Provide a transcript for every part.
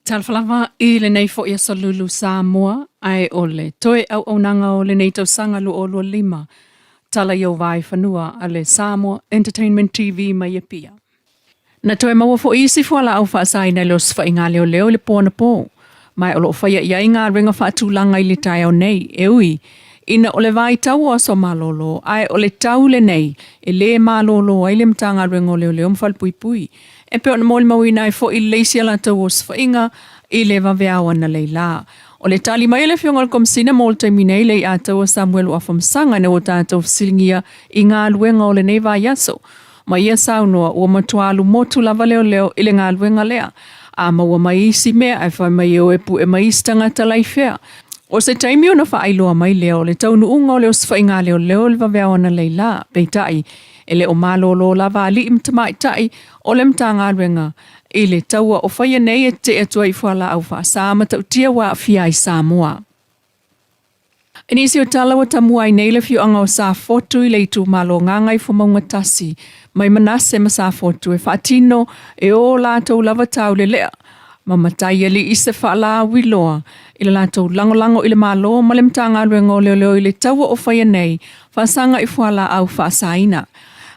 Talofa lava i lenei foi aso lulu Samoa, ae o le toe auaunaga o lenei tausaga 2025, tala i ou vaefanua a le Samoa Entertainment TV mai Apia. Na toe maua foi isi fualaau faasaina i le osofaiga leoleo i le po anapo, ma o lo o faia i ai galuega faatulaga i le taeao nei, e ui ina o le vaitau o aso malolo, ae o le tau lenei e lē malolo ai le Matagaluega o Leoleo ma Falepuipui, e pei ona molimauina ai foi le isi a latou osofaiga i le vaveao analeila. O le tali mai a le Afioga i le Komesina mo le taimi nei, Leiataua Samuelu Afamasaga, ina ua tatou fesiligia i galuega o lenei vaiaso, ma ia saunoa ua matua alu motu lava leoleo i le galuega lea. A maua mai isi mea ae fai mai e o e pue mai isi tagata laifea. O se taimi ona faailoa mai lea o le taunuuga o le osofaiga leoleo i le vaveao analeila, peitai, e le o malolo lava alii ma tamaitai o le Matagaluega i le taua o faia nei e tetee atu ai i fualaau faasa matautia ua aafia ai Samoa. I nisi o tala ua tamua ai nei le afioaga o Safotu i le itumalo Gagaifomauga 1, mai Manase ma Safotu e faatino e o latou lava taulelea ma mataialii i se faalauiloa i le latou lagolago i le Malo ma le Matagaluega o Leoleo i le taua o faia nei faasaga i fualaau faasaina.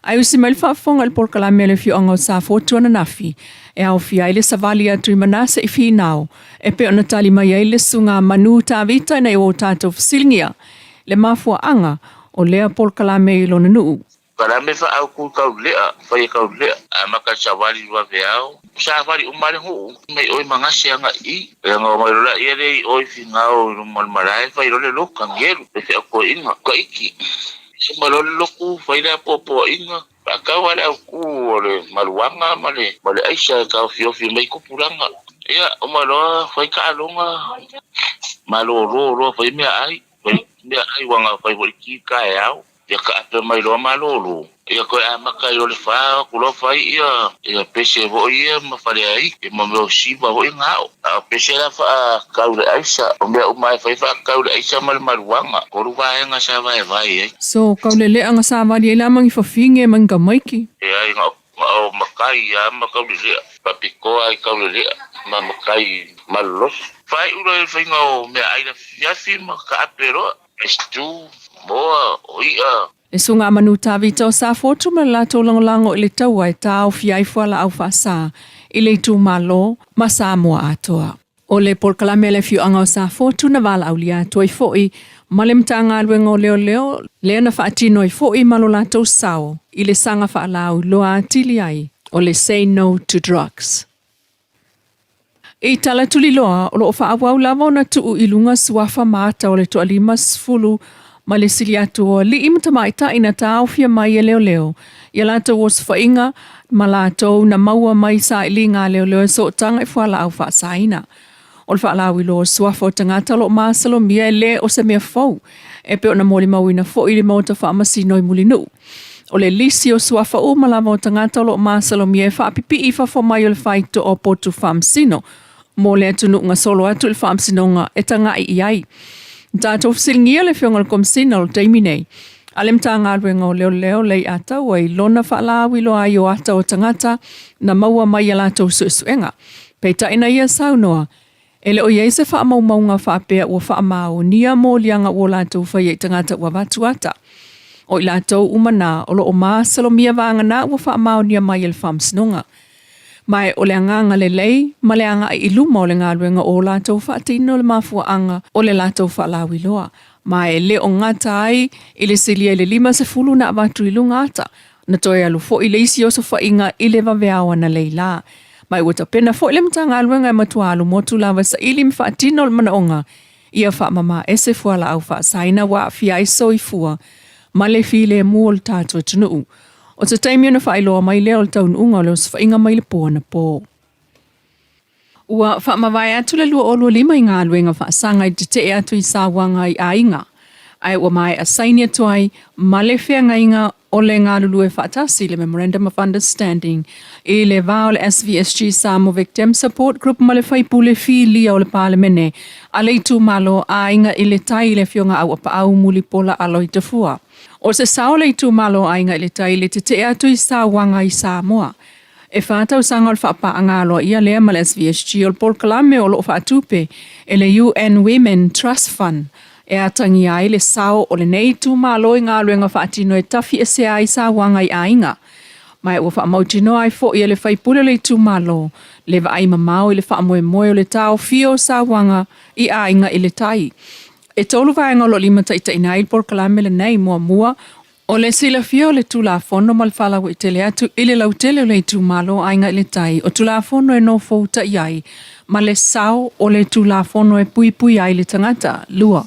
Ae usi mai le faafofoga i le polokalame a le afioaga o Safotu ananafi e aofia ai le savali atu i Manase i Finao e pei ona tali mai ai le susuga Manu Tavita ina ua o tatou fesiligia le mafuaaga o lea polokalame i lona nuu. Kalame faauku kaulea, fai kaulea, a maka savali vaveao. Savali uma le huu, mai oi mangase anga i. E nga mai lola ia le i oi fingao i luma le malae, fai lole lo kangelu, e whea koe inga, ka iki. Se ma lole loku, fai lea poapoa inga. Faakau a le auku o le maluaga ma le ma le aisa e taofiofi mai tupulaga. Ia, uma loa fai taaloga, malolo loa fai meaai, fai meaai ua na fai foi ki taeao. Ia taape mai loa malolo. Ia toe amata ai loa le fa atu loa fai ia ia pese foi ia ma faleai, ia ma mea o siva foi na ao. A o pese la faatau i le aisa, o mea uma e fai faatau i le aisa ma le maluaga. Tolu vaega sa vaevae ai. So, kaulele'a ga savali ai la ma ni fafine ma ni tamaiti. Leai, na o matai lava ma kaulelea, faapitoa i kaulelea ma matai malolosi. Faaiu loa i le faiga o meaai le afiafi ma taape loa, stew, moa, o i'a. Le susuga a Manu Tavita o Safotu ma le latou lagolago i le taua e taofia ai fualaau faasa i le itumalo ma Samoa atoa. O le polokalame a le afioaga o Safotu na valaaulia atu ai foi ma le Matagaluega o Leoleo lea na faatino ai foi ma lo latou sao i le saga faalauiloa atili ai o le Say No to Drugs. I tala tuliloa, o lo o faaauau lava ona tuu i luga suafa ma ata o le toalima sefulu ma le sili atu o alii ma tamaitai na taofia mai e leoleo i a latou osofaiga ma latou na maua mai sailiga a leoleo e sootaga i fualaau faasaina. O le faalauiloa o suafa o tagata o lo o masalomia e lē o se mea fou, e pei ona molimauina foi i le Maota Faamasino i Mulinuu. O le lisi o suafa uma lava o tagata o lo o masalomia e faapipii i fafo mai o le faitoa o potu faamasino mo le atunuu gasolo atu i le faamasinoga e taga'i i ai. Na tatou fesiligia le Afioga i le Komesina o le taimi nei a le Matagaluega o Leoleo Leiataua i lona faalauiloa ai o ata o tagata na maua mai i a latou suesuega. Peitai na ia saunoa, e le o i ai se faamaumauga faapea ua faamaonia moliaga ua latou faia i tagata ua avatu ata. O i latou uma na o lo o masalomia vagana ua faamaonia mai e le Faamasinoga. Ma e o le agaga lelei ma le agai i luma o le galuega o latou faatino le mafuaaga o le latou faalauiloa, ma e le o gata ai i le silia i le 50 na avatu i luga ata, na toe alu foi le isi osofaiga i le vaveao analeila. Ma e ua tapena foi le Matagaluega e matua alu motu lava e saili ma faatino le manaoga ia faamama ese fualaau faasaina ua aafia ai soifua ma le filemu o le tatou atunuu. O se taimi ona faailoa mai lea o le taunuuga o le osofaiga mai le po anapo. Ua faamavae atu le 2025 i galuega faasaga i le tetee atu i sauaga i aiga, ae ua maea saini atu ai ma le feagaiga o le galulue faatasi, le Memorandum of Understanding, i le va o le SVSG Samoa Victim Support Group ma le faipule filia o le Palemene a le itumalo Aiga i le Tai, le Afioga Auapaau Mulipola Aloitafua. O se sao o le itumalo Aiga i le Tai i le tetee atu i sauaga i Samoa. E 4 tausaga o le faapaaga aloaia lea ma le SVSG o le polokalame o loo faatupe e le UN Women Trust Fund e atagia ai le sao o lenei itumalo i galuega faatino e tafiesea ai sauaga i aiga. Ma ua faamautinoa ai foi e le faipule o le itumalo le vaai mamao i le faamoemoe o le taofia o sauaga i aiga i le tai. E 3 vaega o lo o limataitaiina ai le polokalame lenei. Muamua, o le silafia o le Tulafono ma le faalauaitele atu i le lautele o le itumalo Aiga i le Tai o Tulafono e nofoutai ai ma le sao o le Tulafono e puipui ai le tagata. Lua,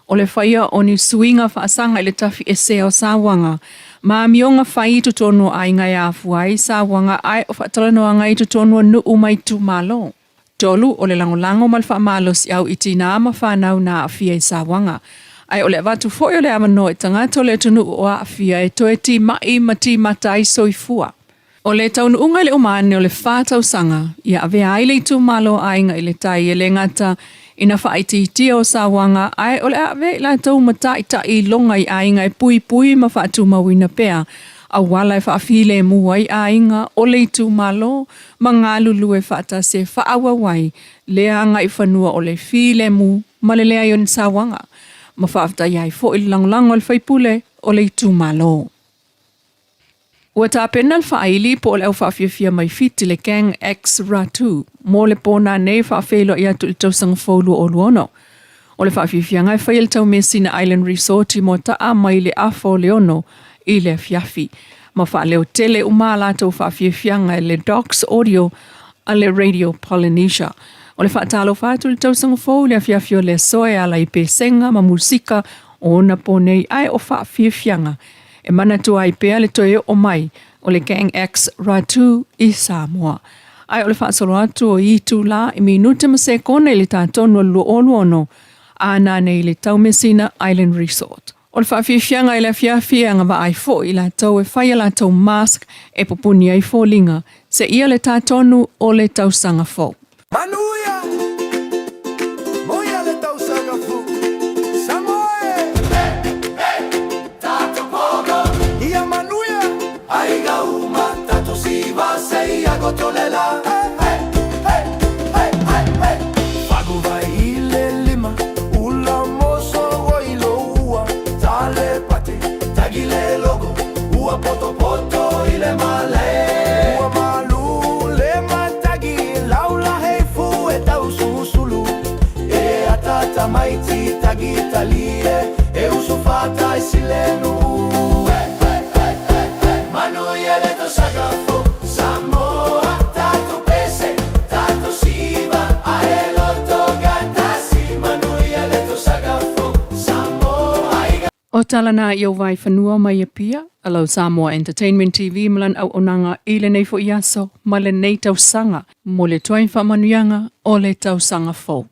o le faia o ni suiga faasaga i le tafiesea o sauaga ma amioga fai i totonu o aiga e afua ai sauaga ae o faatalanoaga i totonu o nuu ma itumalo. Tolu, o le lagolago ma le faamalosiau i tinā ma fanau na aafia i sauaga. Ae o le avatu foi o le avanoa i tagata o le atunuu o aafia e toe timai ma timata ai soifua. O le taunuuga i le uma ane o le 4 tausaga, ia avea ai le itumalo Aiga i le Tai e le gata ina faaitiitia o sauaga ae o le a avea i latou ma taitai iloga i aiga e puipui ma faatumauina pea auala e faafilemu ai aiga o le itumalo ma galulue faatasi e faaauau ai lea agaifanua o le filemu ma le leai o ni sauaga ma faafetaia ai foi le lagolago a le faipule o le itumalo. Ua tapena le faaili po o le au faafiafia mai Fiti le Gang X Ratu mo le pō nanei faafeiloai atu i le tausaga fou 2026. O le faafiafiaga e faia i le Taumeasina Island Resort i Moataa mai le 5:30 i le afiafi. Ma faaleo tele uma a latou faafiafiaga e le Docs Audio a le Radio Polynesia. O le faatalofa atu i le tausaga fou i le afiafi o le aso e ala i pesega ma musika o ona pō nei ae o faafiafiaga e manatua ai pea le toe oo mai o le Gang X Ratu i Samoa. Ae o le faasolo atu o itulā i minute ma sekone i le 3 o le 2026 a nanei i le Taumeasina Island Resort. O le faafiafiaga i le afiafi e agavaa ai foi i latou e fai a latou mask e pupuni ai foliga seia le 3 o le tausaga fou. Manuia, moia le tausaga fou, Samoa e! Ia manuia, aiga uma tatou siva sei agotolela. Hey, hey, hey, hey, hey. Fagu vai ile lima, ula moso o ilo ua, tale pate, tagile logo, ua poto poto ile male. Ua malu le matagi, laula heifu e tau susulu. E atata maiti tagi talie, e usufata e silenu. Hey, hey, hey, hey, hey. Manuia le tausaga fou, Samoa, tatou pese, tatou siva, ae loto gatasi. Manuia le tausaga fou, Samoa, aiga. O talana i o vai fanua mai Apia, alau Samoa Entertainment TV ma lana auaunaga i lenei foi aso ma lenei tausaga mo le tuai faamanuiaga o le tausaga fou.